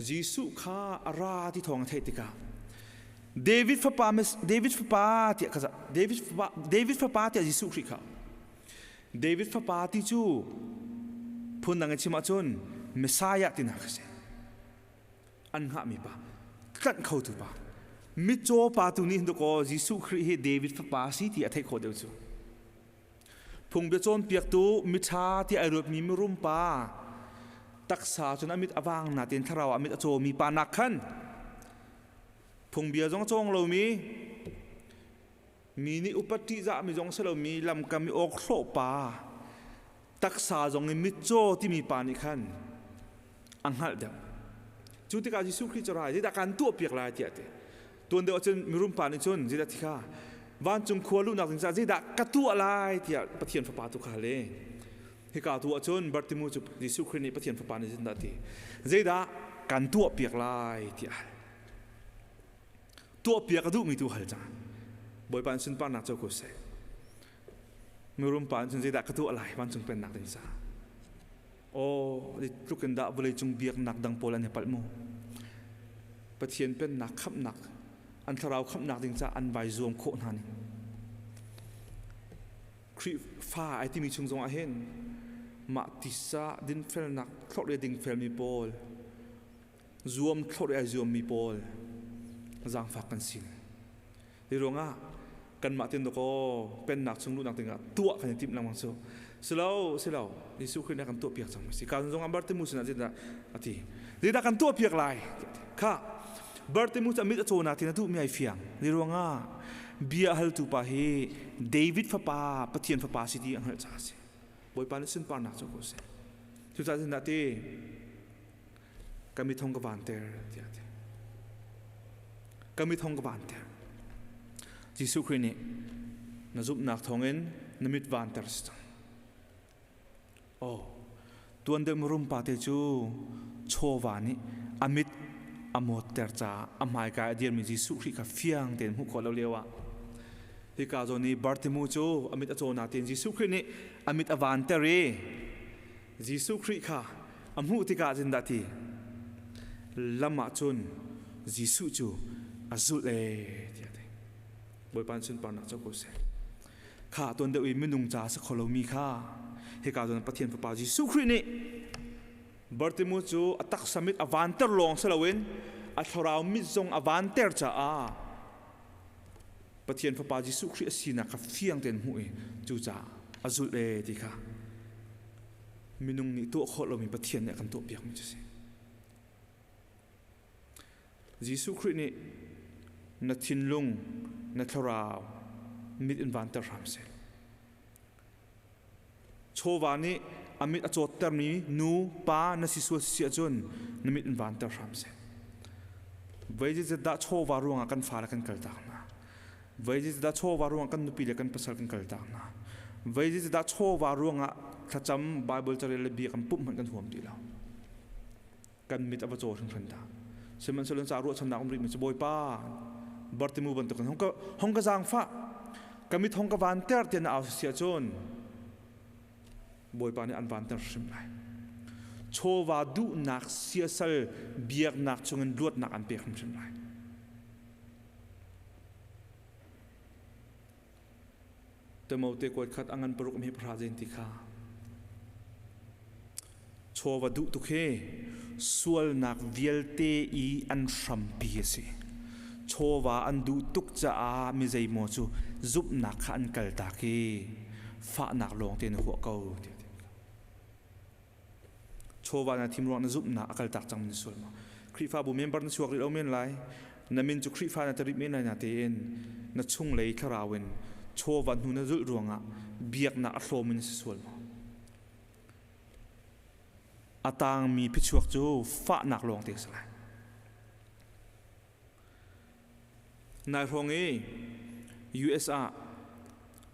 Jesuh kha a ra ti thawng a theih tikah David fapa David fapa tiah kha David fapa David fapa tiah Jesuh Khrih kha David fapa ti cu phundang in chim ahcun Messiah tinak a si. An hngahmi pa tlanh khotu pa mitcaw pa tu nih dakaw Jesuh Khrih hi David fapa a si ti a theih khawh deuh cu. Phungbia cawnpiaktu miṭha ti ai ruatmi mirum pa taksa cun a mit a vang natein thlarau ah a mit a cawmi pa nak khan phungbia zong a cawng lomi mi nih upat ṭihzahmi zong si lomi lamkam i awkhlawh pa taksa zong in mitcaw timi pa nih khan a hngalh deuh. Cu tikah Jesuh Khrih cu rai zeidah kan tuahpiak lai tiah a ti. Tuan deuh ahcun mirum pa nih cun zeidah ti kha vancung khua luhnak ding caah zeidah ka tuah lai tiah Pathian fapa tu kha le hika tu ahcun Bartimu cu Jesuh Khrih nih Pathian fapa nih zeidah ti zeidah kan tuahpiak lai tiah hal. Tuahpiak a duhmi tu hal cang. Bawipa in sunparnak co ko seh. Mirum pa cun zeidah ka tuah lai vancung pennak ding caah. Aw, tluk in dah vawleicung biaknak dang pawl an i palh mu. Pathian pennak khamhnak, an thlarau khamhnak ding caah an vai zuam khawh hna ning. Khrihfa ai timi chung zong ah hin mah tisa dinfelnak thlorh le dingfelmi pawl zuam thlorh ai zuammi pawl zaangfak kan si. Hi ruangah kanmah tin dakaw pennak chung luhnak dingah tuah kan i timh lengmang cu. Silo, silo, Jesuh Khrih nih a kan tuahpiak cang si. Ka zong ah Bartimu sinah zeidah a ti. Zeidah kan tuahpiak lai? Kha Bartimu cu a mit a caw natin a duhmi ai fiang. Hi ruangah bia haltu pa hi David fapa, Pathian fapa si ti a hngalh caah a si. Bawipa nih sunparnak cu ko seh. Cucaah zindah ti ka mit hong ka vanter tiah a ti. Ka mit hong ka vanter. Jesuh Khrih nih na zumhnak thawngin na mit vanter si cang. Oh, tuan deuh mirum pa te cu chawva nih a mit a mawtter caah a hmaika a dirmi Jesuh Khrih kha fiang tein hmuh khawh lo lio ah hika zawn i Bartimu cu a mit a caw natein Jesuh Khrih nih a mit a vanter i Jesuh Khrih kha a hmuh tikah zindah ti lam ah cun Jesuh cu a zulh ee tiah a ti. Bawipa in sunparnak co ko seh. Kha tuan deuh i minung ca a si kho lomi kha hika zawn Pathian Fapa Jesuh Khrih nih Bartimu cu a taksa mit a vanter lawng si loin a thlarau mit zong a vanter caah Pathian Fapa Jesuh Khrih a sinak kha fiang tein hmuh i cucaah a zulh ee ti kha minung nih tuah khawh lomi Pathian nih a kan tuahpiakmi cu a si. Jesuh Khrih nih na thinlung, na thlarau mit in vanter hram seh. Chawva nih a mit a cawttermi nu, pa na si sual si ahcun na mit in vanter hram seh. Voi zeizat dah chawva ruangah kan fale kan kaltak hna. Voi zeizat dah chawva ruangah kan nupi le kan pasal kan kaltak hna. Voi zeizat dah chawva ruangah thlacam Bible carel le bia kan pumh hmanh kan huam ti lo. Kan mit a va caw hringhran dah. Sihmanhsehlaw ca ruahchannak um rihmi cu Bawipa Bartimu bantukin hong ka hong ka zaangfah ka mit hong ka vanter tiah na au si ahcun Bawipa nih an vanter hrim lai. Chawva duhnak siasal biaknak chungin luatnak an pek hrimhrim lai. Timote kuat khat a ngan paruk mi pahra zen ti kha. Chawva duh tuk hi sualnak vialte i an hrampi a si. Chawva an duh tuk caah mi zeimaw cu zumhnak kha an kaltak i fahnak lawng te na huah ko tiah ti. Chawva na thim ruang na zumhnak a kaltak cang na sual maw? Khrihfabu member na chuak rih lo men lai. Na min cu Khrihfa na tarih men lai na tein na chunglei thlarau in chawva hnu na zulh ruangah biaknak a hlawm in na si sual maw? A tangmi phichuak cu fahnak lawng te a si lai. Nai hrawng i US ah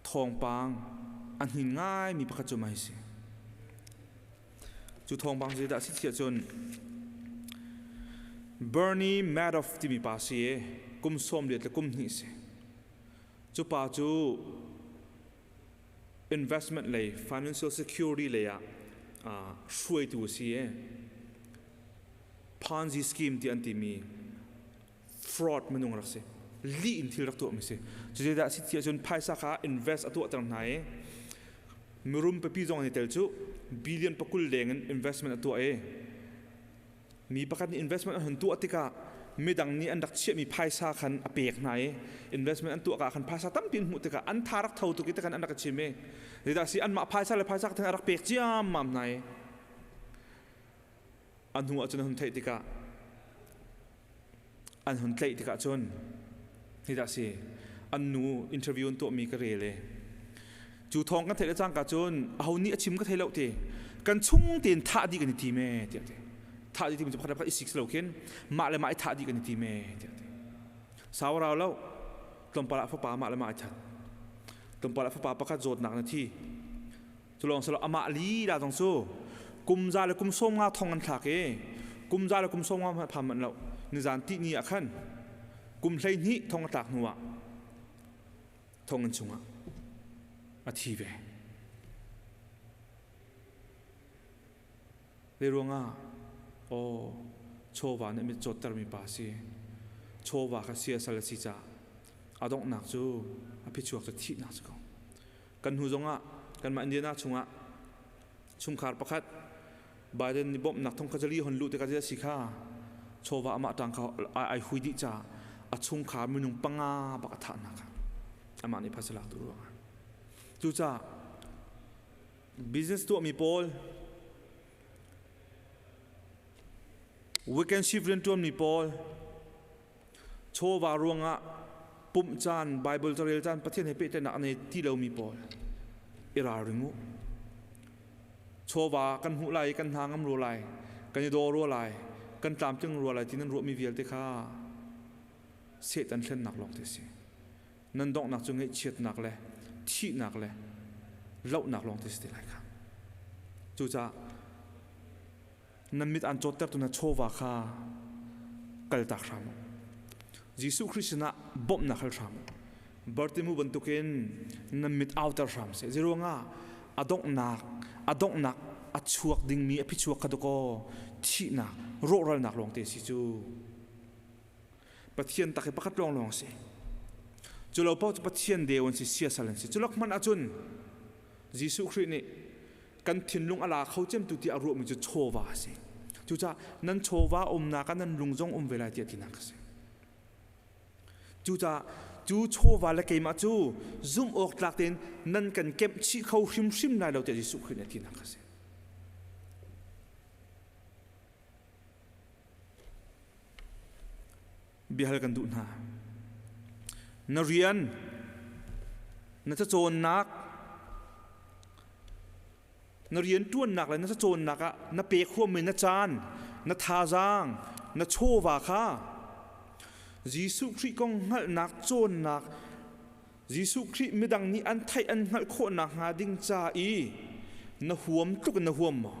thawngpang a hnin ngaimi pakhat cu mah hi si. Cu thawngpang zeidah a si tiah cun Bernie Madoff timi pa si i kum 48 le kum hnih si. Cu pa cu investment lei financial security lei ah hruaitu a si i Ponzi scheme ti an timi fraud minung rak si lih in thil rak tuahmi si cucu si ti ahcun phaisa kha invest a tuahter hna i mirum pipi zong an i tel cu billion pakul leng in investment a tuah i mi pakhat nih investment an hun tuah tikah midang nih an rak chiahmi phaisa khan a pek hna i investment an tuah ka khan phaisa tampi an hmuh tikah an tha rak tho tuk i tikhan an rak chim i zeidah si anmah phaisa le phaisa khan a rak pek ciammam hna i a hnu ah cun an hun theih tikah an hun tlaih tikah cun hidah si an nu interview an tuahmi ka rel i cu thawng kan theih le cangka cun aho nih a chim ka thei lo ti kan chung tein thah dih kan i tim e tiah ti thah dih timi cu pakhat le pakhat i sik si lo khin mah le mah i thah dih kan i tim e tiah ti sau rau lo tlawmpal ah fapa mah le mah i that tlawmpal ah fapa pakhat zawtnak na thi Cu lawng silo amah lila zong cu kum za le kum sawm nga thong an thlak i kum za le kum sawm nga pham manh lo nizan ti ni ah khan kum 12 thong a tlak hnu ah thonginn chungah a thi ve. Zei ruangah aw chawva nih mit cawttermi pa si chawva kha siasal a si caah a donghnak cu a phichuak cu thihnak si ko. Kan hnu zongah kanmah Indiana chungah chungkhar pakhat Biden nih bawmhnak thong kha zali hon luh tikah zei si kha chawva amah tang kha ai hui dih caah a chungkhar minung panga bak a thah hna kha amah nih phaisa lak tu ruangah cucaah business tuahmi pawl weekend shift riantuanmi pawl Chawva ruangah pumh caan, Bible carel caan, Pathian he pehtlaihnak a nei ti lomi pawl i ralring u. Chawva kan hmuh lai i kan hna ngam rua lai, kan i daw rua lai, kan tlamtling rua lai ti nan ruahmi vialte kha Satan hlennak lawng te a si. Nan donghnak cu ngaihchiatnak le thihnak le lohnak lawng te si te lai kha. Cucaah nan mit aan cawttertu na chawva kha kaltak hram u. Jesuh Khrih sinah bawmhnak hal hram u. Bartimu bantukin nan mit auter hram seh. Zeiruangah a donghnak a donghnak a chuak dingmi a phichuak kha dakaw thihnak rawhralnak lawng te si cu. Pathian tak hi pakhat lawnglawng si. Cu lo paoh cu Pathian deu an si, siasal an si. Cu lak hmanh ahcun Jesuh Khrih nih kan thinlung a la kho cemtu tiah a ruahmi cu chawva a si. Cucaah nan chawva umnak ah nan lung zong um ve lai tiah tinak a si. Cucaah cu chawva le keimah cu zumh awk tlak tein nan kan kemh chih kho hrimhrim lai lo tiah Jesuh Khrih nih a tinak a si. Biahal kan duh hna. Na rian, na cacawnnak, na rian ṭuannak le na cacawnnak ah na pek huammi na caan, na thazaang, na chawva kha Jesuh Khrih kong hngalhnak cawnnak Jesuh Khrih midang nih an theih an hngalh khawh nakhnga ding ca i na huam tluk in na huam maw?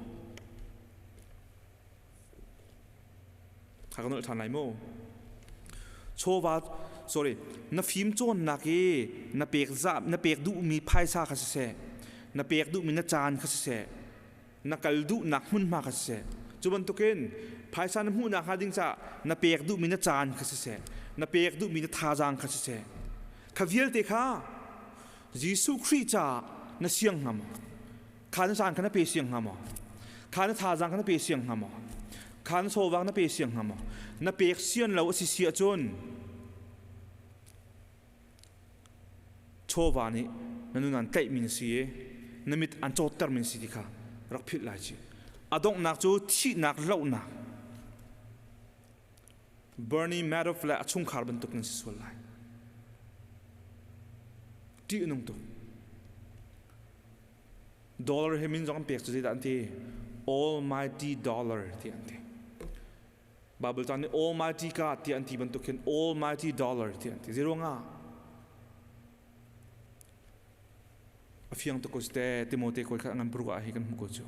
Kha ka nolh ṭhan lai mu. Chawva sorry na fim cawnnak i na pek za na pek duhmi phaisa kha siseh na pek duhmi na caan kha siseh na kal duhnak hmunhma kha siseh cu bantukin phaisa na hmuhnak hnga ding caah na pek duhmi na caan kha siseh na pek duhmi na thazaang kha siseh kha vialte kha. Jesuh Khrih caah na siang hnga maw? Kha na caan kha na pe siang hnga maw? Kha na thazaang kha na pe siang hnga maw? Kha na chawva na pe siang hnga maw? Na pek sian lo a si si ahcun chawva nih na nun an tlaihmi na si i na mit an cawttermi na si ti kha rak philh lai ci. A donghnak cu thihnak lohnak. Bernie Madoff le a chungkhar bantuk nan si sual lai. Ṭih a nung tuk. Dollar he min zong an pek cu zeidah an ti? Almighty Dollar ti an ti. Bible caan nih Almighty God ti an ti bantuk hin Almighty Dollar ti an ti. Zeiruangah? A fiang tuk ko te Timote koi kha ngan paruk ah hi kan hmu ko cu.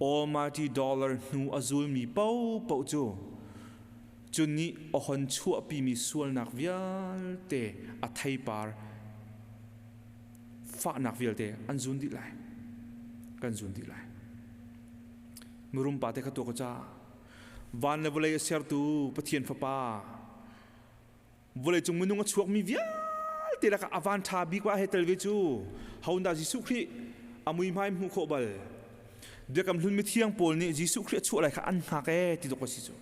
Almighty Dollar hnu a zulmi paohpaoh cu cu nih a hon chuahpimi sualnak vialte a theipar fahnak vialte an zun dih lai. Kan zun dih lai. Mirum pa te kha tuah ko ca. Van le vawlei a sertu Pathian Fapa vawleicung minung a chuakmi vialte lakah a van ṭha bik ah he tel ve cu honda Jesuh Khrih a muihmai hmuh khawh bal biakam hlun mithiang pawl nih Jesuh Khrih a chuah lai kha an hngak ee ti dok a si cu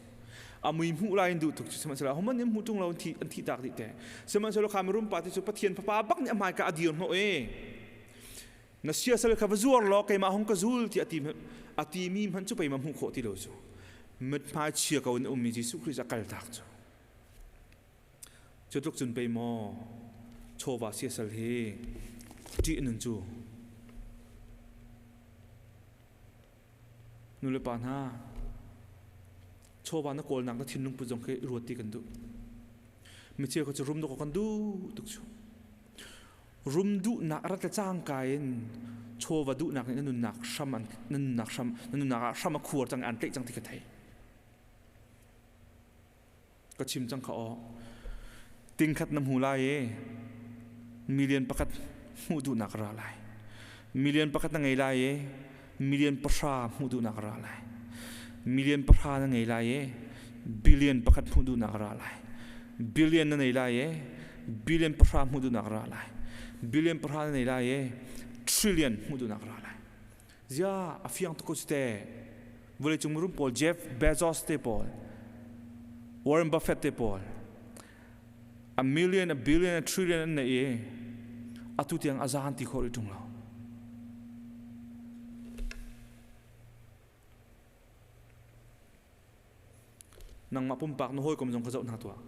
a mui hmuh lai in duh tuk cu sihmanhsehlaw homan nih hmuh ṭung lo an thi tak dih te sihmanhsehlaw kha mirum pa te cu Pathian fapa bak nih a hmaika a dir hnawh ee na siasal kha va zuar law keimah hong ka zul ti a ti mi hmanh cu pei ma hmuh khawh ti lo cu mithmai chia ko in ummi Jesuh Khrih a kal tak cu Cu tluk cun pei maw chawva siasal hi ṭih nun cu. Nu le pa hna, chawva na kawlnak na thinlung put zong khi ruat ti kan duh. Micheu kha cu rum dawk kan duh tuk cu. Rum duhnak rat le cangka in chawva duhnak nih na nunnak hram na nunnak hram na nunnak ah hram a khuar cang an tlaih cang ti ka thei. Ka chim cang kha aw. Tingkhat na hmu lai i million pakhat hmuh duhnak ra lai. Million pakhat na ngei lai i million pahra hmuh duhnak ra lai. Million pahra na ngei lai i billion pakhat hmuh duhnak ra lai. Billion na nei lai i billion pahra hmuh duhnak ra lai. Billion pahra na nei lai i trillion hmuh duhnak ra lai. Zia a fiang tuk ko cu te. Vawleicung mirum pawl Jeff Bezos te pawl, Warren Buffett te pawl, a million, a billion, a trillion an nei i atu tiang a zaan ti khawh rih ṭung lo. Nangmah pumpak na hawikom zong kha zoh hna tuah.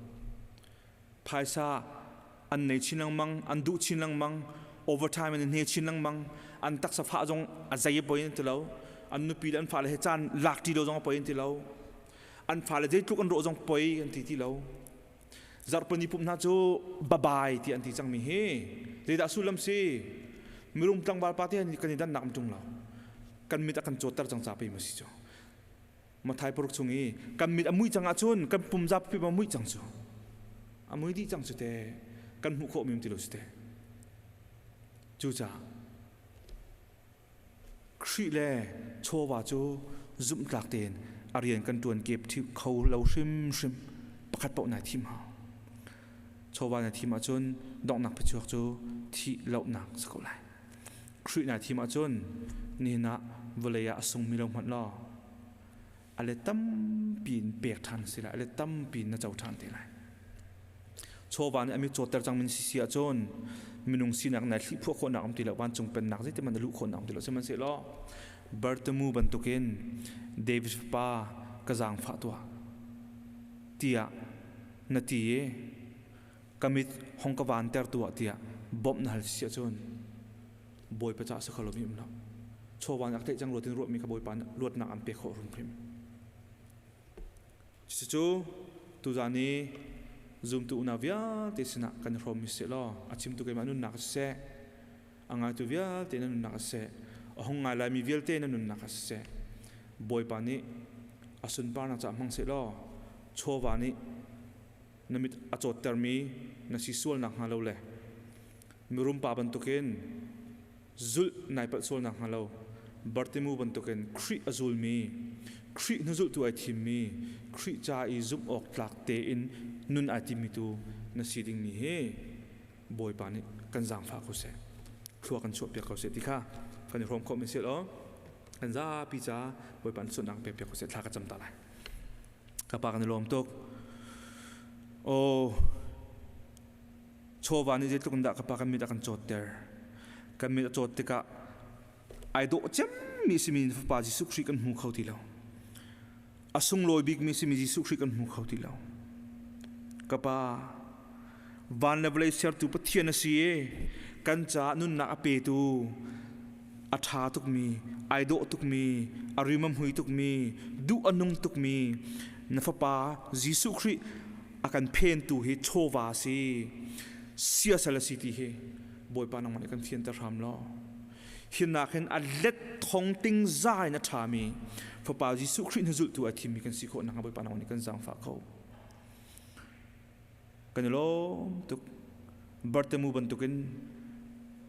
Phaisa an nei chin lengmang, an duh chin lengmang, overtime an i hne chin lengmang, an taksa fah zong a zei a poi an ti lo, an nupi le an fale he caan lak ṭi lo zong a poi an ti lo, an fale zeitluk an rawh zong poi an ti ti lo. Zarhpini pumh hna cu babai ti an ti cangmi hi zeidah sullam si? Mirum tlangval pa te kan i dannak um ṭung lo. Kan mit a kan cawtter cang ca pei ma si cu. Mathai paruk chung i kan mit a mui cang ahcun kan pum zapi a mui cang cu a mui dih cang cu te kan hmuh khawh mi ti lo cu te cucaah Khrih le chawva cu zumhtlak tein a rian kan ṭuan kep kho lo hrimhrim pakhat paoh nai thim hau chawva na thim ahcun donghnak phichuak cu thih lohnak si ko lai Khrih nai thim ahcun nihin ah vawlei ah a sungmi lo hmanh law a let tampi in pek ṭhan si lai a let tampi in na co ṭhan te lai chawva nih a mit cawtter cang min si si ahcun minung sinak nai thlih phuah khawhnak um ti lo vancung pennak zeitin man na luh khawhnak um ti lo sihmanhsehlaw Bartimu bantukin David fapa ka zaangfah tuah tiah na ti i ka mit hong ka vanter tuah tiah bawmh na hal si ahcun Bawipa caah si kho lomi um lo. Chawva nih a tlaih cang ruat in ruahmi kha Bawipa nih luatnak an pek khawh hrimhrim. Cucu tuzaan i zumtu unau vialte sinah kan i hrawmmi siseh law a chimtu keimah nunnak siseh, a ngaitu vialte na nunnak siseh, a hung ngai laimi vialte na nunnak siseh, Bawipa nih a sunparnak caah hmang seh law chawva nih na mit a cawttermi na si sual nakhnga lo le mirum pa bantukin zulh nai palh sual nakhnga lo Bartimu bantukin Khrih a zulmi Khrih hnuzulhtu ai thimmi Khrih ca i zumh awk tlak tein nun ai timmi tu na si dingmi hi Bawipa nih kan zaangfah ko seh. Thlua kan chuah piak ko seh ti kha kan i hrawm khawh mi si lo. Kan zapi ca Bawipa an sunnak pek piak ko seh, thla ka cam ta lai. Ka pa, kan i lawm tuk. Oh, chawva nih zeitluk in dah, ka pa, kan mit a kan cawtter. Kan mit a cawt tikah ai dawh cemmi simi Fapa Jesuh Khrih kan hmu kho ti lo. A sunglawi bikmi simi Jesuh Khrih kan hmu kho ti lo. Ka pa, van le vawlei sertu Pathian a si i kan caah nunnak a petu, a ṭha tukmi, ai dawh tukmi, a rim a hmui tukmi, duh a nung tukmi na Fapa Jesuh Khrih a kan phentu hi chawva si, siasal a si ti hi Bawipa nangmah nih kan fianter hram law, hinak hin a let thong ting za in a ṭhami Fapa Jesuh Khrih na zulhtu ai thimmi kan si khawh nakhnga Bawipa nangmah nih kan zaangfah ko. Kan i lawm tuk. Bartemu bantukin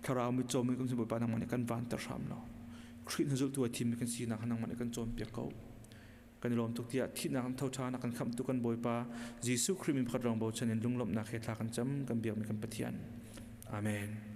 thlarau mi cawmi kan si, Bawipa nangmah nih kan vanter hram law, Khrih na zulhtu ai thimmi kan sinak nangmah nih kan cawnpiak ko. Kan i lawm tuk tiah thihnak in tho ṭhan a kan khamhtu kan Bawipa Jesuh Khrih min pakhat lawng bochan in lunglawmhnak he thla kan cam, kan biakmi kan Pathian. Amen.